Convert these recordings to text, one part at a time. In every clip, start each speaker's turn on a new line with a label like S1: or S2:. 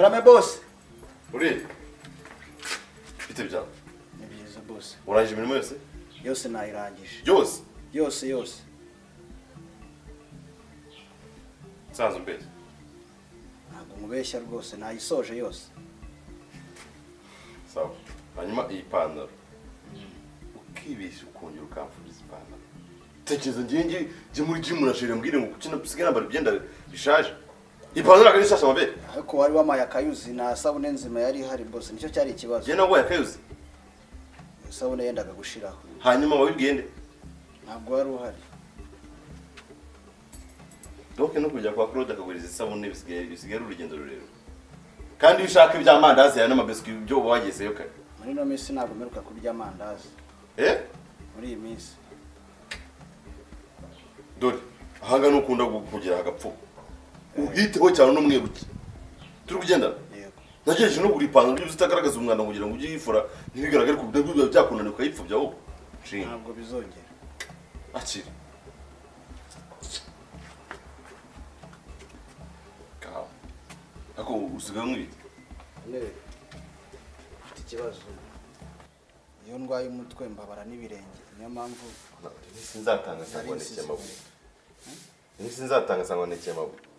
S1: Karame boss.
S2: Uri. Bite byawe?
S1: Ni byiza boss.
S2: Urangije imirimo yose?
S1: Yose nayirangije.
S2: Yose?
S1: Yose yose.
S2: Sanzu mbese.
S1: Ntabwo mubeshya rwose nayisoje yose.
S2: Sawa. Hanyuma iyi pantaro. Ukibeshya ukongera ukamfuriza ipantaro. Tekereza ngiye ngiye muri gym urashira mbwire ngo kuki nasigaye nambara ibyenda bishaje. Ipantaro akari sasa mabere.
S1: Ariko wari wamaye akayuzi na sabune nzima yari ihari boss nicyo cyari ikibazo.
S2: Ngiye nawe akayuzi.
S1: Isabune yendaga gushiraho.
S2: Hanyuma wabibwiye nde?
S1: Ntabwo wari uhari.
S2: Donc no kujya kwa Claude akaguriza isabune bisigaye urugendo rurerure. Kandi ushaka iby'amandazi ya n'amabiswi byo wagezeyo kare.
S1: Muri no minsi ntabwo mperuka kurya amandazi.
S2: Eh?
S1: Muri iyi minsi.
S2: Dore ahanga nukunda kugira agapfuko. Uhiteho cyane n'umwibuke. Turi kugenda?
S1: Yego.
S2: Nagejeje no kugura ipantaro y'uzi itagaragaza umwanda kugira ngo ujye yifura ntibigaragare ku buryo byakunaniye ukayipfubya wowe.
S1: Ntabwo bizongera.
S2: Akira. Kawo. Ako usigaye mwite.
S1: Ne. Mfite ikibazo. Iyo ndwaye umutwe mbabara n'ibirenge. Niyo mpamvu
S2: sinzatanga sangwa n'ikemabuye. Sinzatanga sangwa n'ikemabuye.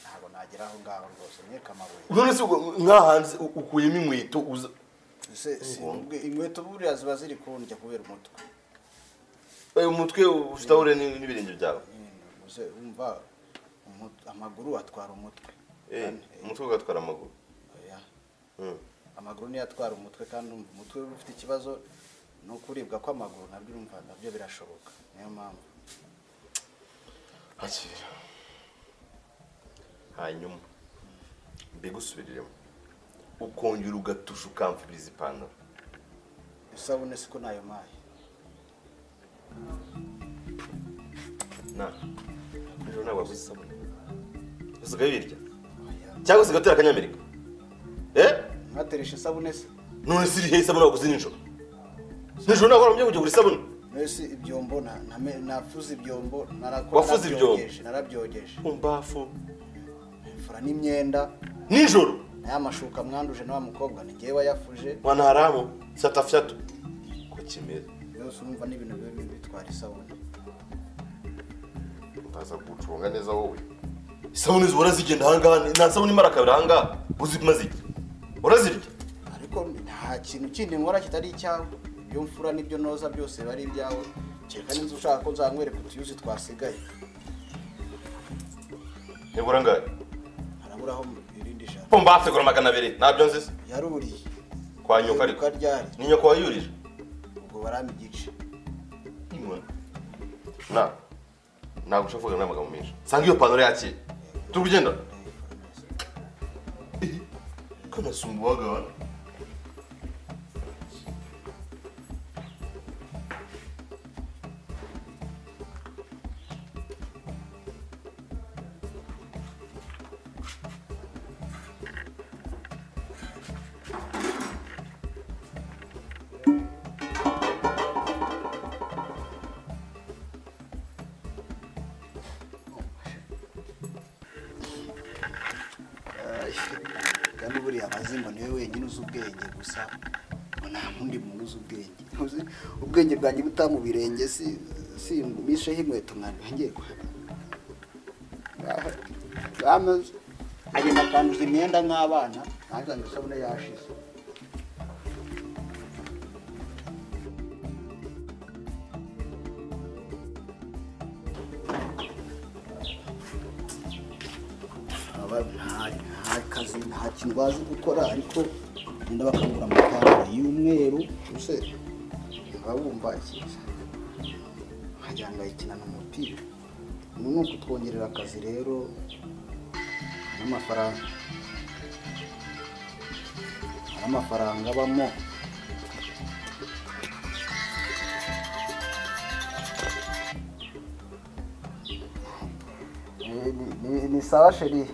S1: Ntabwo nagera aho ngaho rwose nyeka amabuye.
S2: None se nkahanze ukuyemo inkweto uza
S1: inkweto buriya ziba ziri kundya kubera umutwe.
S2: Uyu mutwe ufite n'ibirenge byawe.
S1: Umva amaguru atwara umutwe.
S2: Umutwe ugatwara amaguru.
S1: Oya. Amaguru niyo atwara umutwe kandi umutwe ufite ikibazo no kuribwa kw'amaguru nabyo urumva nabyo birashoboka. Niyo mpamvu.
S2: Akira. Hanyuma mbigusubiriremo ukongera ugatusha ukamfuriza ipantaro.
S1: Isabune siko nayo maye.
S2: Na ejo ntabwo waguze isabune. Usigaye ubirya cyangwa usigaye utera akanyamerika?
S1: Nkateresha isabune se?
S2: None se irihe isabune waguze nijoro? Nijoro ntabwo waramye kujya kugura isabune.
S1: Nese ibyombo nafuze ibyombo
S2: wafuze ibyombo
S1: narabyogeje.
S2: Umbafu
S1: mfura n'imyenda
S2: nijoro
S1: aya mashuka mwanduje na wa mukobwa ni ngewe wayafuje
S2: mwana haramu satafyatu ko kimeze
S1: yose urumva n'ibintu bibe bitwara isabune.
S2: Utaza gucunga neza wowe. Isabune zibora zigenda ahangaha nta sabune imara kabiri ahangaha uzimaze iki? Urazirya?
S1: Ariko nta kintu kindi nkora kitari icyawe. Ibyo mfura n'ibyo noza byose bari ibyawe. Kereka n'inzu ushaka ko nzanywereka utuyuzi twasigaye.
S2: Nibura ngahe?
S1: Haraburaho irindi jana.
S2: Pomba hafi gura 200 ntabyo nzi se.
S1: Yaruriye.
S2: Kwa nyoka ariko. Ni nyoko wayurije.
S1: Ubwo barama igice.
S2: Na. Ntabwo ushaka kuvuga n'amagambo menshi. Sanga iyo pantaro yakira. Turi kugenda? Ko nasumbuwaga hano.
S1: Kandi buriya abazingo niwe wenyine uzi ubwenge gusa ngo nta wundi muntu uzi ubwenge. Ubwenge bwanjye butamu birenge si misheho inkweto mwana ngiye guhaba. Agenda akanduza imyenda nk'abana ntasanga isabune yashize. Nta kazi nta kintu bazi gukora ariko genda bakangura amapantaro y'umweru use babumva cyiza nkagira ngo ayikinana umupira. Ubu ni ukutwongerera akazi rero n'amafaranga n'amafaranga abamo. Ni sawa sheri.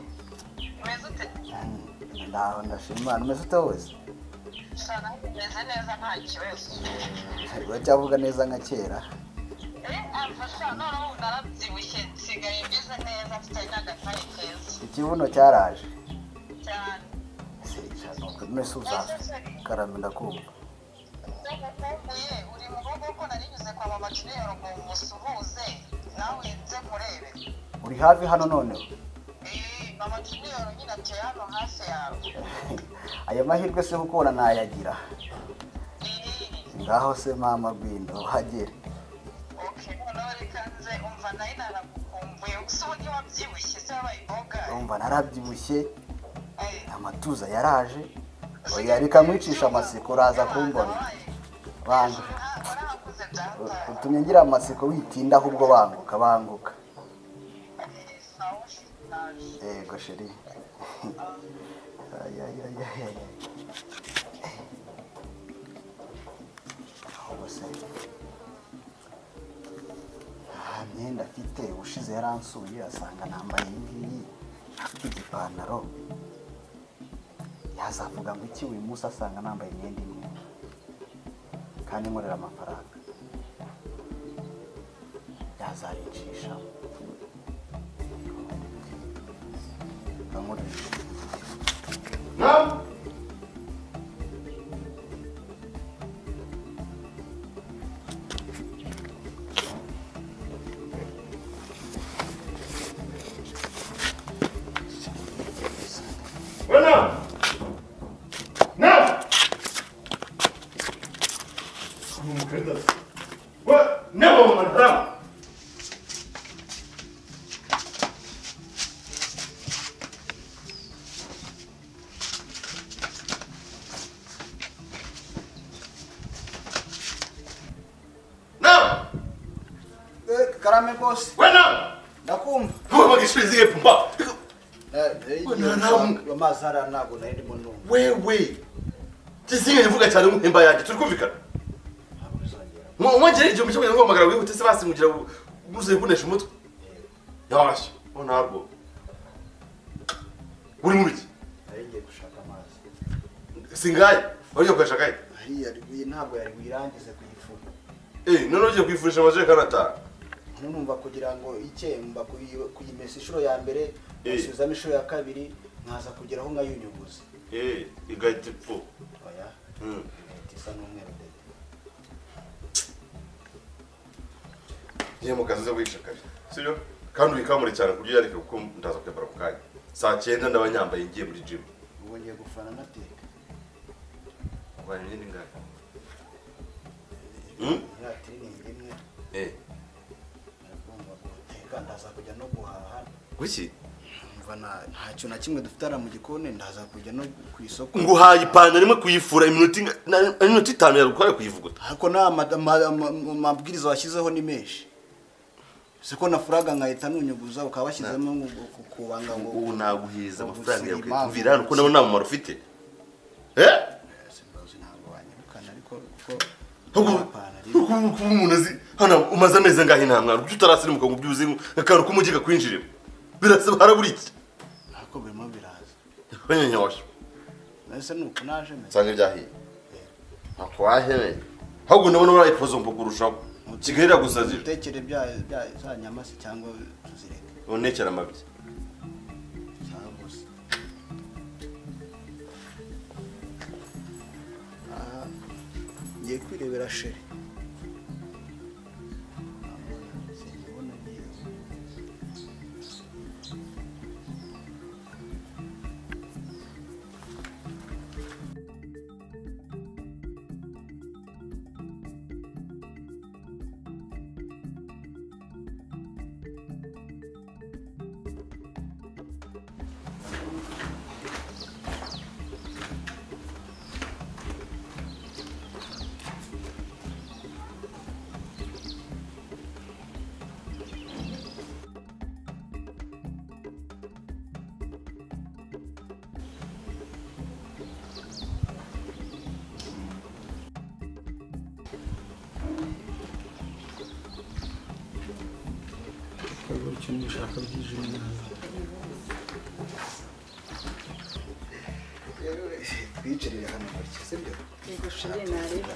S1: Ndaho ndashima. Umeze ute wese?
S3: Meze neza nta kibazo.
S1: Uracyavuga neza nka kera?
S3: Amfasha noneho narabyibushye nsigaye meze neza mfite n'agataye keza.
S1: Ikibuno cyaraje.
S3: Cyane.
S1: None uzaza karame ndakumva.
S3: Uri mu rugo ko narinyuze kwa mama Junior ngo musuhuze nawe nze kurebe.
S1: Uri hafi hano noneho?
S3: Mama Junior nyine atuye hano hafi yawe.
S1: Aya mahirwe se gukora nayagira. Ngaho se mama Gwindo uhagere.
S3: Okay, noneho reka nze umva nayo naragukumbuye. Gusa ubu ntiwabyibushye se wabaye imboga?
S1: Umva narabyibushye. Amatuza yaraje. Oya reka mwicisha amasiko uraza kumbona. Banga. Utumye ngira amasiko witinda ahubwo banguka banguka. Yego sheri. Ay ay ay ay. Ahubwo se nta myenda afite, ubushize yaransuye asanga nambaye iyi ngiyi igipantaro. Yazavuga ngo iki uyu munsi asanga nambaye imyenda imwe kandi nkorera amafaranga. Yazaricisha.
S2: Nam. Wena. Nam. What? Never man haram.
S1: Karame boss.
S2: Wena.
S1: Ndakumva.
S2: Kuba gishwiziye pumpa.
S1: Amazi hariya ntabwo nari ndimo numva.
S2: Wewe. Kizinga ivuga cyane umuhemba yanjye turi kumvikana. Mwongere igihumbi cyo kugira ngo wihute se basi mugira muze kunesha umutwe. Yabashe. Oh ntabwo. Uri mu biki?
S1: Nari ngiye gushaka amazi.
S2: Singaye. Wari kuyashaka he?
S1: Hariya ntabwo yari buyirangize kuyifura.
S2: None ugiye kuyifurisha amajerekani atanu.
S1: Numva kugira ngo ikemba kuyimesa inshuro ya mbere asubizamo inshuro ya kabiri nkaza kugeraho nkayunyuguza.
S2: Igahita ipfu.
S1: Oya. Igahita isa n'umweru dede.
S2: Ngiye mu kazi zo guhisha kare. Sibyo? Kandi uyikamure cyane ku buryo yareka kuko ndaza kuyambara ku kanya. Saa 9 ndaba nyambaye ngiye muri gym.
S1: Ubu ngiye gufana nateka.
S2: Ubanye imyenda ingahe?
S1: Ya training imwe. Ndaza kujya no guhaha.
S2: Kuki?
S1: Umva ntacyo na kimwe dufite mu gikoni, ndaza kujya no ku isoko.
S2: Nguhaye ipantaro imwe kuyifura iminota 5 yarukwaye kuyivuguta.
S1: Ariko nta mabwiriza washyizeho ni menshi. Siko nafuraga nkahita nunyuguza ukaba washyizemo ngo kubanga ngo
S2: ubu naguheza amafaranga yawe kumvira hano ko nabo nta mumaro ufite.
S1: Simbazi ntabwo wanyirukana ariko kuko
S2: kuba umuntu azi hano umaze amezi angahe nta mwana kuki utarasirimuka ngo ubyuze akantu k'umujyi kakwinjiremo birasaba harabura iki?
S1: Ariko birimo biraza.
S2: Banyenyosha.
S1: Nese nuko naje meze.
S2: Nsanga ibyahiye. Ntako wahemeye. Ahubwo ndabona urayipozo mpo kurushaho. Kigali iragusazira.
S1: Utekere bya za nyama se cyangwa tuzireke.
S2: Unekera amabyi.
S1: Cyangwa se. Ngiye kwirebera sheri.
S4: Gutyo nishaka byijimye.
S1: Twicarire hano gutya sibyo?
S5: Yego sheri nareba.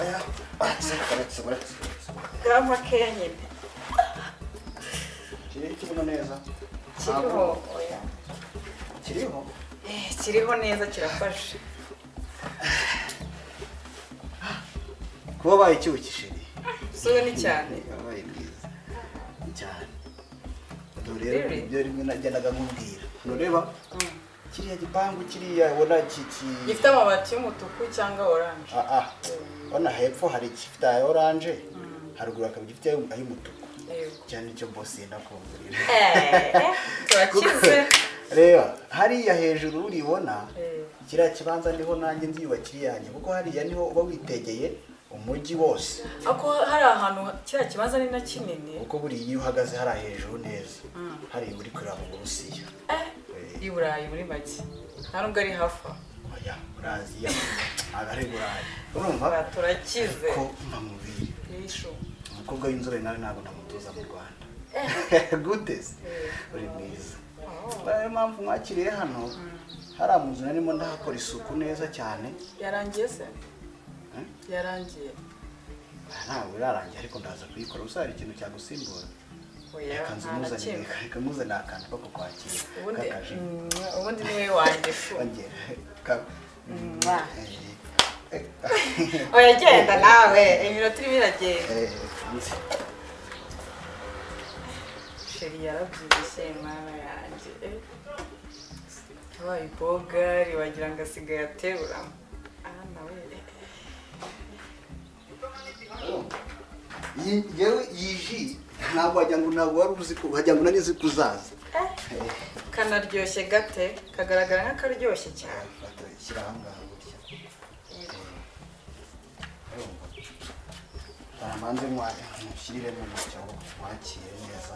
S1: Oya, baretse.
S5: Gama keya nyine.
S1: Kiri kibuno neza.
S5: Kiriho oya.
S1: Kiriho?
S5: Kiriho neza kirafashe.
S1: Kuba baye icyuki chérie.
S5: So ni cyane.
S1: Yabaye mwiza. Cyane. Dore ibyo rimwe nagendaga nkubwira. Nureba? Kiriya gipangu kiriya ubona kiki
S5: gifite amabati y'umutuku cyangwa orange.
S1: Ona hepfo hari gifite aya orange, haruguru akaba gifite ay'umutuku. Cyane icyo boss yenda kungurira.
S5: Turakize.
S1: Reba, hariya hejuru uribona kiriya kibanza niho nanjye nziyubakira yanjye kuko hariya niho uba witegeye umujyi wose.
S5: Ako hari ahantu kiriya kibanza ni na kinini.
S1: Kuko buri iyo uhagaze hari hejuru neza. Hari uri kureba mu Burusiya.
S5: I Burayi muri make. Nta nubwo ari hafa.
S1: Oya, Buraziya. Agare Burayi. Urumva?
S5: Turakize.
S1: Ko mpamubiri.
S5: Yishu.
S1: Umukobwa w'inzobe nawe ntabwo namutuza mu Rwanda. Gute se? Uri mwiza. Niyo mpamvu mwakiriye hano. Hari amuzu narimo ndahakora isuku neza cyane.
S5: Yarangiye se? Yarangiye.
S1: Ntabwo irarangiye ariko ndaza kuyikora. Gusa hari ikintu cyagusimbura. Reka nzimuzanire akantu ko kukwakira.
S5: Ubundi niwe wanjye shu. Oya genda nawe, iminota irimo iragenda. Chérie yarabyibushye mwana yanjye. Abaye ibogari wagira ngo asigaye aterura. Nawe.
S1: Yewe iyi ntabwo wagira ngo ntabwo wari uzi ko wagira ngo nari nzi kuzaza.
S5: Kanaryoshye gate, kagaragara nk'akaryoshye cyane.
S1: Fata shyira aha ngaha gutya. Baramanze mushyirire mu mucyo wakire neza.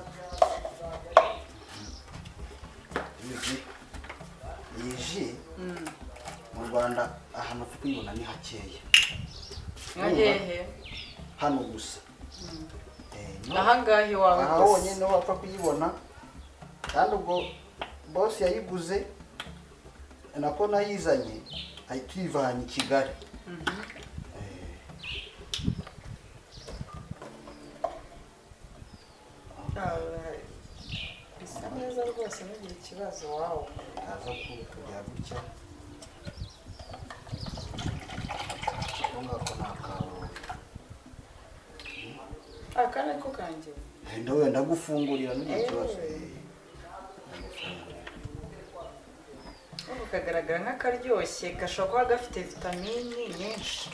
S1: Iyi ji mu Rwanda ahantu upfa kuyibona ni hakeya.
S5: Hehe?
S1: Hano gusa.
S5: Ahangaha iwawe gusa.
S1: Aha honyine wapfa kuyibona. Kandi ubwo boss yayiguze nako nayizanye ayituvanye i Kigali.
S5: Bisa neza rwose ntugire ikibazo wawe.
S1: Aza kujya gutya.
S5: Aka niko kanjye.
S1: Ndawe ndagufungurira ntugire ikibazo.
S5: Ubu kagaragara nk'akaryoshye gashobora kuba gafite vitamini nyinshi.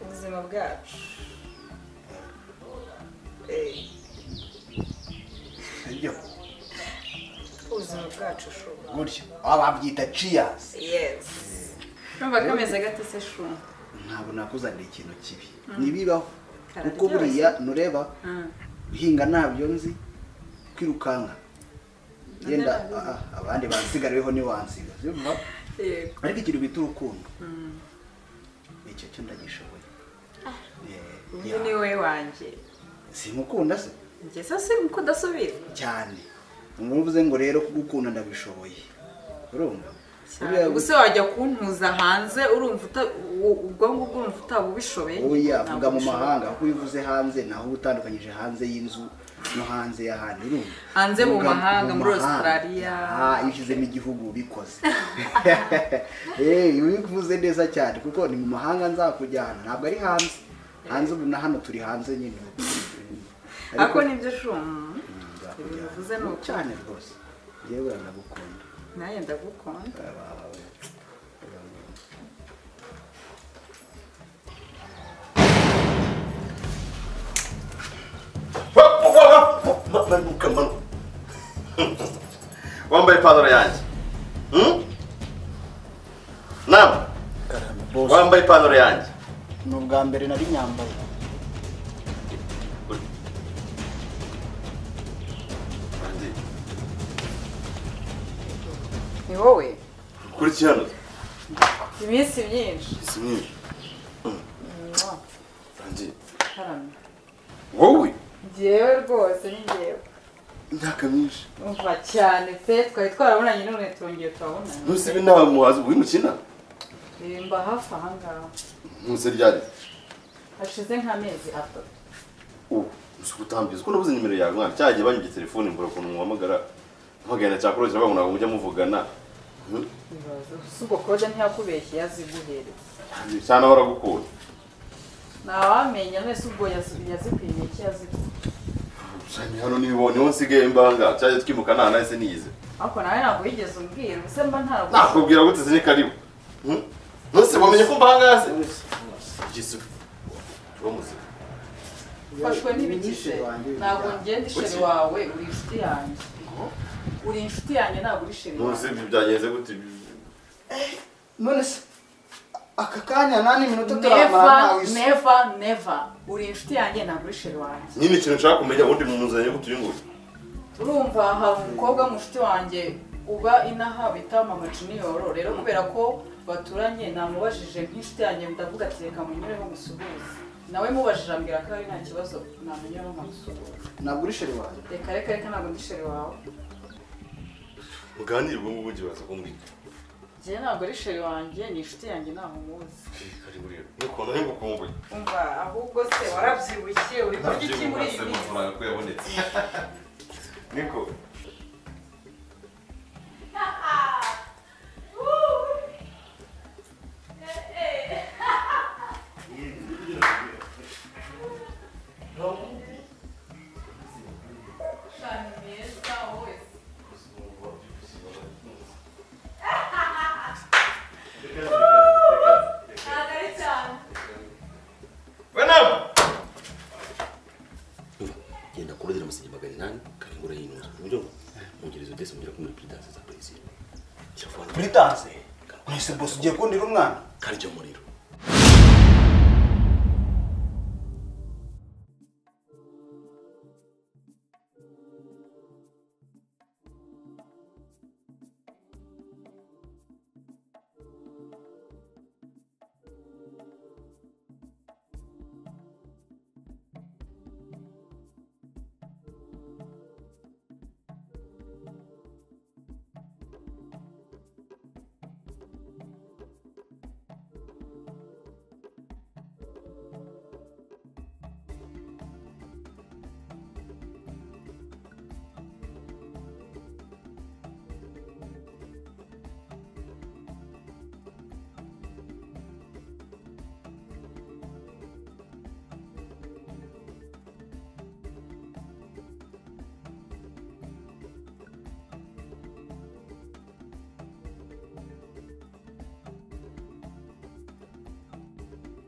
S5: Ubuzima bwacu. Ubuzima bwacu shu.
S1: Gutyo ababyita cheers.
S5: Yes. Numva kameze gate se shu.
S1: Ntabwo nakuzanira ikintu kibi. Nibibaho. Kuko buriya nureba guhinga ntabyo nzi kwirukanka. Yenda abandi bansigariweho ni wansiga. Urumva?
S5: Yego.
S1: Ariko ikintu bita urukundo. Icyo cyo ndagishoboye.
S5: Ubu ni we wanjye.
S1: Simukunda se?
S5: Njye se simukunda subira.
S1: Cyane. Umuvuze ngo rero kugukunda ndabishoboye. Urumva?
S5: Ubuse wajya kuntuza hanze urumva ubwo ngubwo urumva utabubishoboye.
S1: Oya vuga mu mahanga kuko ubivuze hanze naho utandukanyije hanze y'inzu no hanze y'ahandi urumva.
S5: Hanze mu mahanga muri Australia.
S1: Iyo ushyizemo igihugu ubikoze. Ubivuze neza cyane kuko ni mu mahanga nzakujyana ntabwo ari hanze. Hanze ubu na hano turi hanze nyine.
S5: Ako nibyo shu. Bivuze no
S1: cyane rwose. Yewe ndagukunda.
S5: Naye ndagukunda.
S2: Manuka manuka. Wambaye ipantaro yanjye. Nam. Wambaye ipantaro yanjye.
S1: Ni ubwa mbere nari nyambaye.
S5: Ni wowe?
S2: Kuri hano.
S5: Iminsi myinshi.
S2: Iminsi myinshi. Andi. Wowe?
S5: Njyewe rwose ni njyewe.
S2: Imyaka myinshi.
S5: Umva cyane pe twari twarabonanye none twongeye turabonana.
S2: Ntusibe nta muhazi w'imukina.
S5: Mba hafi aha ngaha.
S2: Ntuze ryari?
S5: Hashize nk'amezi 3.
S2: Utambizi ko nabuze nimero yawe mwana cyagiye banyibye telefone mbura ukuntu muhamagara mpagana cyakora cyangwa ngo mujya muvugana.
S5: Suko Claude ntiyakubeshye yaziguhereza.
S2: Cyane baragukunda.
S5: Nawamenya nese ubwo yazikwimiye iki yaziguye.
S2: Cyane hano nibone niho nsigaye mbanga cyaje twimuka nta nahise niyize.
S5: Ariko nawe ntabwo wigeze umbwira ubuse mba ntabwo.
S2: Nakubwira gute se karibu. Nose wamenye ko mbanga se. Gisu. Uramuzi.
S5: Ufashwe n'ibikishe ntabwo ngenda isheri wawe uri inshuti yanjye. Uri inshuti yanjye ntabwo uri isheri wawe.
S2: Nose byagenze gute?
S1: None se aka kanya nani minota turamara nawe.
S5: Never never uri inshuti yanjye ntabwo uri isheri wanjye.
S2: Nyine ikintu nshaka kumenya ubundi mumuzanye gute uyu nguyu?
S5: Urumva hari umukobwa mushuti wanjye uba inaha bita Mama Junior rero kubera ko baturanye namubajije nk'inshuti yanjye ndavuga ati reka munyureho musuhuze. Nawe mubajije ambwira ko ari nta kibazo namenyeraho nkamusuhuza.
S1: Ntabwo uri sheri wawe.
S5: Reka reka reka ntabwo ndi sheri wawe.
S2: Muganire ubwo ngubwo ngiye baza kumbwira.
S5: Njye ntabwo ari sheri wanjye ni inshuti yanjye ntaho muzi.
S2: Karibu rero. Nuko nari ngukumbuye.
S5: Umva ahubwo se warabyibushye uri kurya iki muri iyi minsi?
S2: Amafaranga ko yabonetse. Niko.
S1: Prudence. Nese boss ugiye kundira umwana?
S2: Karyo muriro.